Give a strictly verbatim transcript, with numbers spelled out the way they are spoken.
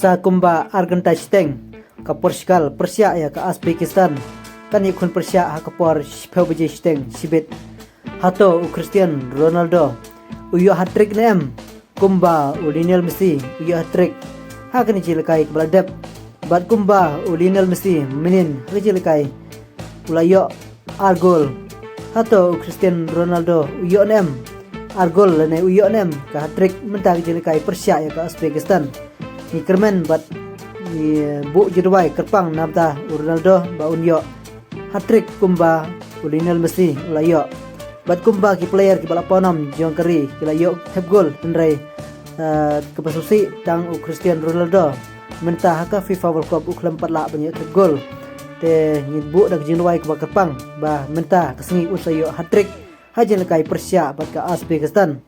Kumba ar kynta shiteng ka Portugal pyrshah ïa ka Uzbekistan. Kan ïa khun pyrshah ha ka por shiphew baje shiteng shibit. Hato u Cristiano Ronaldo u ïoh hat-trick ne em? Kumba u Lionel Messi u ïoh hat-trick ha kane ka jingïalehkai kaba la dep. Bad kumba u Lionel Messi mynnin ha ka jingïalehkai u la ïoh ar gol. Hato u Cristiano Ronaldo u ïoh ne em ar gol lane u ïoh ne em ka hat-trick mynta ka jingïalehkai pyrshah ïa ka Uzbekistan? Ngi kyrmen bad ngi buh jingduwai kyrpang namar u Ronaldo ba un ïoh hat-trick kumba u Lionel Messi u la ïoh. Bad kumba ki player kiba la pawnam jong ka ri ki la ïoh thep gol, hynrei kaba sngewsih tang u Cristiano Ronaldo mynta ha ka FIFA World Cup u khlem pat lah ban ïoh thep gol. Te ngi buh da ka jingduwai kaba kyrpang ba mynta ka sngi un sa ïoh hat-trick ha jingïalehkai pyrshah bad ka Uzbekistan.